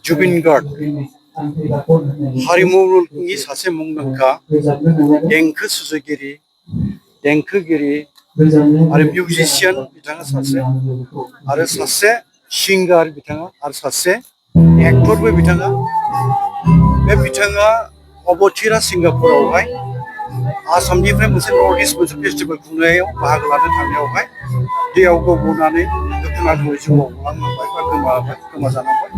जुबिन गार्ग हारिमुनि सासे मुंदांखा देंखो सुजुगिरि देंखोगिरि आरो मिउजिशियान बिथाङा सासे आरो सासे सिंगार बिथाङा आरो सासे एक्टरबो बिथाङा बे बिथाङा अबथिरा सिंगापुरावहाय आसामनिफ्राय मोनसे नर्थ इस्ट मोनसे फेस्टिभेल खुंनायाव बाहागो लानो थांनायावहाय दैयाव गबनानै दुखुनांथावै जिउआव लांनांबाय बा गोमाजानांबाय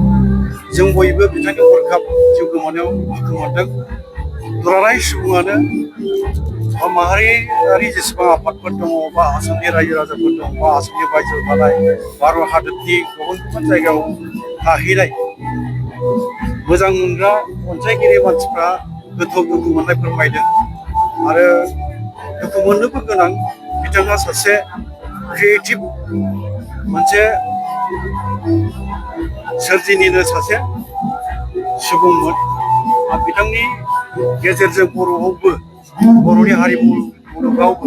जों बयबो बिथांनि हरखाब जिउ गोमानायाव दुखु मोनदों दुलाराय सुबुङानो माहारियारि जेसेबां आफादफोर दङ बा आसामनि रायजो राजाफोर दङ बा आसामनि बायजोआव थानाय भारत हादरनि गुबुन गुबुन जायगायाव थाहैनाय मोजां मोनग्रा अनसायगिरि मानसिफ्रा गोथौ दुखु मोननाय फोरमायदों आरो दुखु मोननोबो गोनां बिथाङा सासे क्रिएटिभ मोनसे सोरजिनिनो सासे सुबुंमोन आरो बिथांनि गेजेरजों बर'आवबो बर'नि हारिमु मुलुगावबो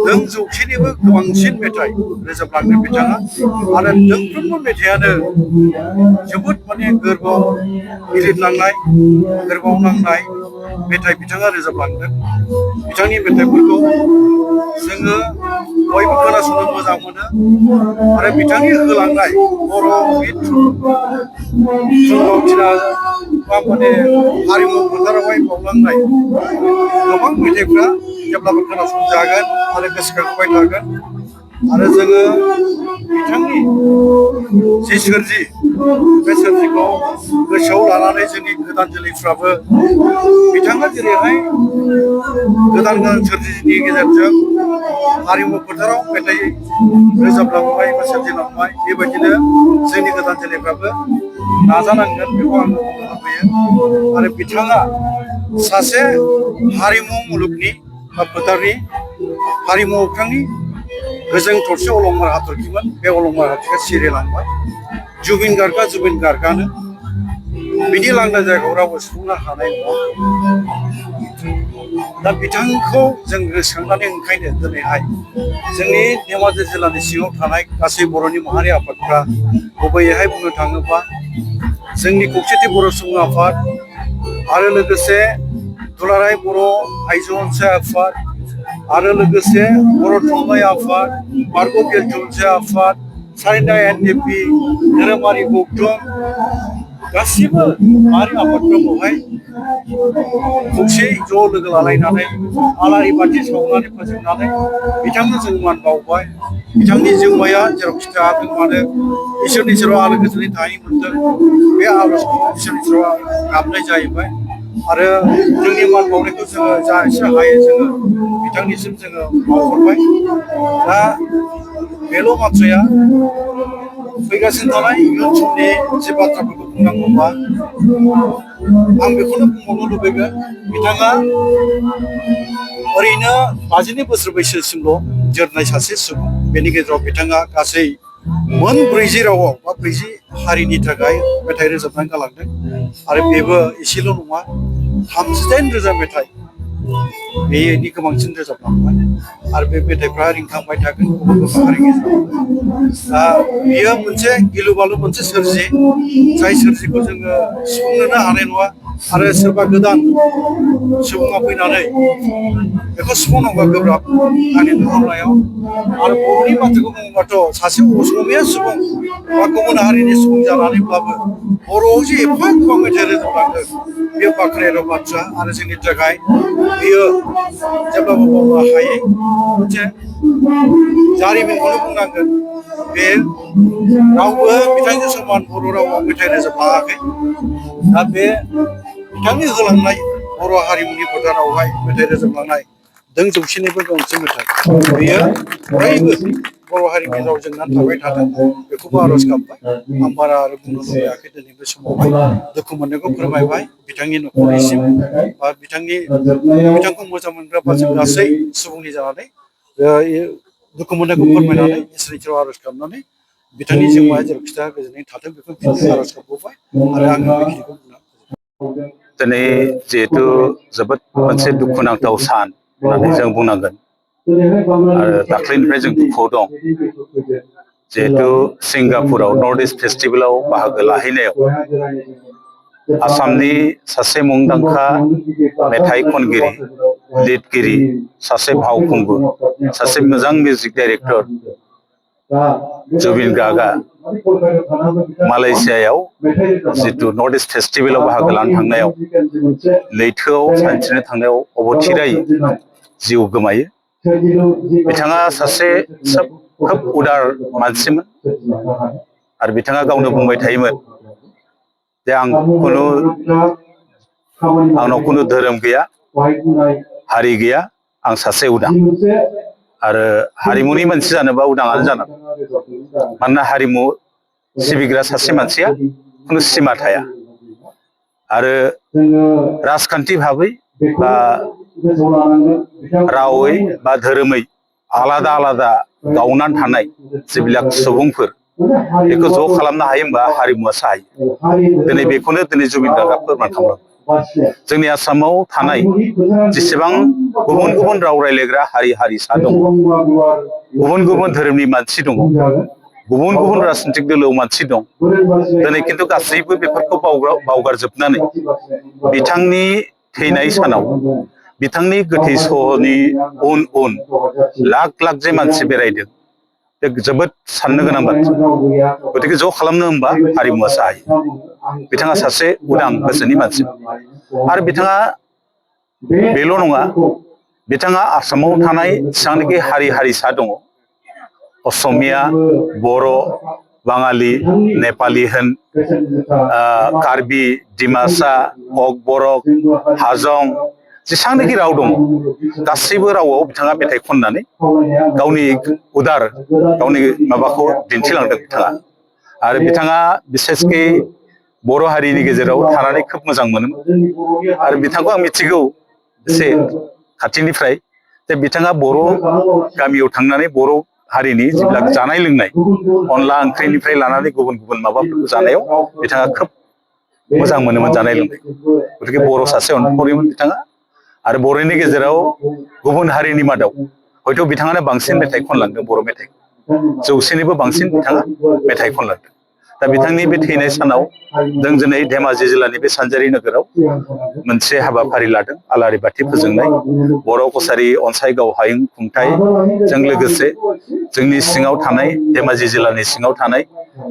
नों जौसेनिबो गोबांसिन मेथाइ रोजाबलांदों बिथाङा आरो दोंफ्रोमबो मेथाइयानो जोबोद माने गोरबोआव गिलिरलांनाय गोरबोआव नांनाय मेथाइ बिथाङा रोजाबलांदों बिथांनि मेथाइफोरखौ जोङो बयबो खोनासंनो मोजां मोनो आरो बिथांनि होलांनाय बर'नि थुनलावथिना बा माने हारिमु फोथारावहाय बावलांनाय गोबां मेथाइफ्रा जेब्लाबो खोनासंजागोन आरो गोसोखांबाय थागोन आरो जोङो बिथांनि जि सोरजि बे सोरजिखौ गोसोआव लानानै जोंनि गोदान जोलैफ्राबो बिथाङा जेरैहाय गोदान गोदान सोरजिनि गेजेरजों हारिमु फोथाराव मेथाइ रोजाबलांबाय बा सोरजिलांबाय बेबायदिनो जोंनि गोदान जोलैफ्राबो नाजानांगोन बेखौ आं बुंनो लुबैयो आरो बिथाङा सासे हारिमु मुलुगनि बा फोथारनि हारिमु अख्रांनि गोजों थरसे अलंबार हाथरखिमोन बे अलंबार हाथरखिया सिरिलांबाय जुबिन गार्गानो बिनि लांदां जायगायाव रावबो सुफुंनो हानाय नङा दा बिथांखौ जों गोसोखांनानै ओंखायनो दिनैहाय जोंनि धेमाजि जिल्लानि सिङाव थानाय गासै बर'नि माहारि आफादफ्रा गुबैयैहाय बुंनो थाङोब्ला जोंनि खौसेथि बर' सुबुं आफाद आरो लोगोसे दुलाराय बर' आइजो अनसाय आफाद आरो लोगोसे बर' थुनलाइ आफाद बारग' बिल थुनलाइ आफाद सारिदा एनडिएफबि धोरोमारि गौथुम गासिबो माहारि आफादफ्रा बेवहाय खौसेयै ज' लोगो लालायनानै आलारि बाथि सावनानै फोजोबनानै बिथांनो जों मान बावबाय बिथांनि जिउमाया जेरावखि थायाथों मानो इसोरनि सेराव आलो गोजोनै थाहैनो मोनदों बे आर'जखौ इसोरनि सेराव गाबनाय जाहैबाय आरो जोंनि मान बावनायखौ जोङो जा एसे हायो जोङो बिथांनिसिम जोङो बावहरबाय दा बेल' बाथ्राया फैगासिनो थानाय इयुन समनि जे बाथ्राफोरखौ बुंनांगौबा आं बेखौनो बुंबावनो लुबैगोन बिथाङा ओरैनो 52 बोसोर बैसोसिमल' जोरनाय सासे सुबुं बेनि गेजेराव बिथाङा गासै मोन 40 रावाव बा 40 हारिनि थाखाय मेथाइ रोजाबनानै गालांदों आरो बेबो एसेल' नङा 38 रोजा मेथाइ बेनि गोबांसिन रोजाबलांबाय आरो बे मेथाइफ्रा रिंखांबाय थागोन गुबुन गुबुन हारिनि गेजेराव दा बियो मोनसे गिलु बालु मोनसे सोरजि जाय सोरजिखौ जोङो सुफुंनोनो हानाय नङा आरो सोरबा गोदान सुबुङा फैनानै बेखौ सुफुंनांगौआ गोब्राब आंनि नुहुरनायाव आरो बर'नि बाथ्राखौ बुङोबाथ' सासे असमिया सुबुं बा गुबुन हारिनि सुबुं जानानैब्लाबो बर'आव जे एफा गोबां मेथाइ रोजाबलांदों बेयो बाख्नायथाव बाथ्रा आरो जोंनि थाखाय बियो जेब्लाबो बावनो हायै मोनसे जारिमिनखौनो बुंनांगोन बे रावबो बिथांजों समान बर' रावाव मेथाइ रोजाबलाङाखै दा बे बिथांनि होलांनाय बर' हारिमुनि फोथारावहाय मेथाइ रोजाबलांनाय दों जौसेनिबो गोबांसिन मेथाइ बेयो अरायबो बर' हारिनि रावजों नांथाबबाय थादों बेखौबो आर'ज गाबबाय आं बारा आरो बुंनो लुबैयाखै दिनै बे समावहाय दुखु मोननायखौ फोरमायबाय बिथांनि न'खरनिसिम बा बिथांखौ मोजां मोनग्रा बा जों गासै सुबुंनि जानानै दुखु मोननायखौ फोरमायनानै इसोरनि सेराव आर'ज गाबनानै बिथांनि जिउआ जेरावखि थाया गोजोनै थाथों बेखौ बिथांनि आर'ज गाबबाय आरो आङो बेखिनिखौ बुंना दिनै जिहेथु जोबोद मोनसे दुखुनांथाव सान होननानै जों बुंनांगोन आरो दाख्लैनिफ्राय जों दुखुआव दं जिहेतु सिंगापुराव नर्थ इस्ट फेस्टिभेलाव बाहागो लाहैनायाव आसामनि सासे मुंदांखा मेथाइ खनगिरि लिरगिरि सासे भावखुंगुर सासे मोजां मिउजिक डाइरेक्टर जुबिन गार्गआ मालयेशियायाव जितु नर्थ इस्ट फेस्टिभेलाव बाहागो लानो थांनायाव लैथोआव सानस्रिनो थांनायाव अबथिरायै जिउ गोमायो। बिथाङा सासे खोब उदार मानसिमोन आरो बिथाङा गावनो बुंबाय थायोमोन जे आंनाव खुनु धोरोम गैया, हारि गैया, आं सासे उदां आरो हारिमुनि मानसि जानोबा उदाङानो जानांगौ। मानोना हारिमु सिबिग्रा सासे मानसिया खुनु सिमा थाया आरो राजखान्थि भाबै बा रावै बा धोरोमै आलादा आलादा गावनानै थानाय जेब्लाक सुबुंफोर बेखौ ज' खालामनो हायो होनबा हारिमुआसो हायो। दिनै बेखौनो जुबिन गार्गआ फोरमान खालामदों। जोंनि आसामाव थानाय जेसेबां गुबुन गुबुन राव रायलायग्रा हारि हारिसा दङ, गुबुन गुबुन धोरोमनि मानसि दङ, गुबुन गुबुन राजनीतिक दोलोआव मानसि दं, दिनै खिन्थु गासैबो बेफोरखौ बावगारजोबनानै बिथांनि थैनाय सानाव बिथांनि गोथै सहनि उन उन लाख लाख जे मानसि बेरायदों, बे जोबोद साननो गोनां बाथ्रा। गतिके ज' खालामनो होनबा हारिमुआसो हायो। बिथाङा सासे उदां गोसोनि मानसि आरो बिथाङा बेल' नङा, बिथाङा आसामाव थानाय जेसेबांनाखि हारि हारिसा दङ, असमिया, बर', बाङालि, नेपालि होन, कार्बि, डिमासा, ककबरक, हाजं, जेसेबांनाखि राव दङ गासैबो रावआव बिथाङा मेथाइ खननानै गावनि उदार गावनि माबाखौ दिन्थिलांदों बिथाङा। आरो बिथाङा बिसेसकै बर' हारिनि गेजेराव थानानै खोब मोजां मोनोमोन आरो बिथांखौ आं मिथिगौ एसे खाथिनिफ्राय जे बिथाङा बर' गामियाव थांनानै बर' हारिनि जेब्ला जानाय लोंनाय अनला ओंख्रिनिफ्राय लानानै गुबुन गुबुन माबाफोरखौ जानायाव बिथाङा खोब मोजां मोनोमोन जानाय लोंनायखौ। गतिके बर' सासे अनफावरिमोन बिथाङा आरो बर'नि गेजेराव गुबुन हारिनि मादाव हयथ' बिथाङानो बांसिन मेथाइ खनलांदों बर' मेथाइ, 100निबो बांसिन बिथाङा मेथाइ खनलांदों। दा बिथांनि बे थैनाय सानाव जों दिनै धेमाजि जिल्लानि बे सानजारि नोगोराव मोनसे हाबाफारि लादों, आलारि बाथि फोजोंनाय। बर' कसारि अनसायगाव हायुं खुंथायजों लोगोसे जोंनि सिङाव थानाय धेमाजि जिल्लानि सिङाव थानाय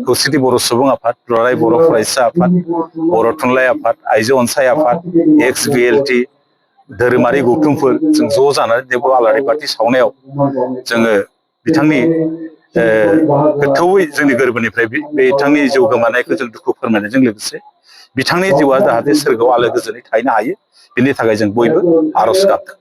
खौसेथि बर' सुबुं आफाद, दुलाराय बर' फरायसा आफाद, बर' थुनलाइ आफाद, आइजो अनसाय आफाद, XBLT, धोरोमारि गौथुमफोर जों ज' जानानै बेयाव आलारि बाथि सावनायाव जोङो बिथांनि गोथौयै जोंनि गोरबोनिफ्राय बिथांनि जिउ गोमानायखौ जों दुखु फोरमायनायजों लोगोसे बिथांनि जिउआ जाहाथे सोरगोआव आलो गोजोनै थाहैनो हायो, बेनि थाखाय जों बयबो आर'ज गाबदों।